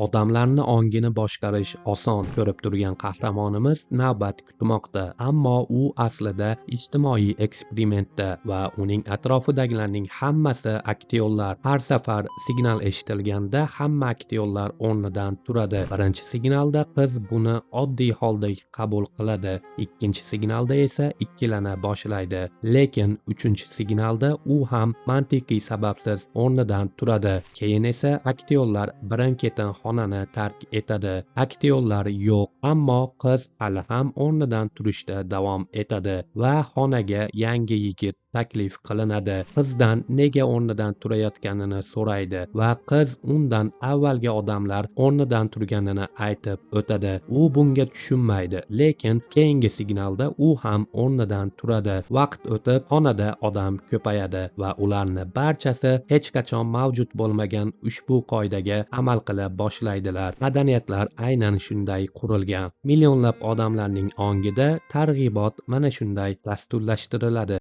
Odamlarni ongini boshqarish oson. Ko'rib turgan qahramonimiz navbat kutmoqda, ammo u aslida ijtimoiy eksperimentda va uning atrofidagilarning hammasi aktyorlar. Har safar signal eshitilganda hamma aktyorlar o'rnidan turadi. Birinchi signalda qiz buni oddiy holda qabul qiladi, ikkinchi signalda esa ikkilana boshlaydi, lekin uchinchi signalda u ham mantiqiy sababsiz o'rnidan turadi. Keyin esa aktyorlar birin-ketin xonani tark etadi. Aktyorlar yo'q, ammo qiz hali ham o'rnidan turishda davom etadi va xonaga yangi yigit taklif qilinadi. Qizdan nega o'rnidan turayotganini so'raydi va qiz undan avvalgi odamlar o'rnidan turganini aytib o'tadi. U bunga tushunmaydi, lekin keyingi signalda u ham o'rnidan turadi. Vaqt o'tib, xonada odam ko'payadi va ularni barchasi hech qachon mavjud bo'lmagan ushbu qoidaga amal qila boshlaydilar. Madaniyatlar aynan shunday qurilgan. Millionlab odamlarning ongida targ'ibot mana shunday dasturlashtiriladi.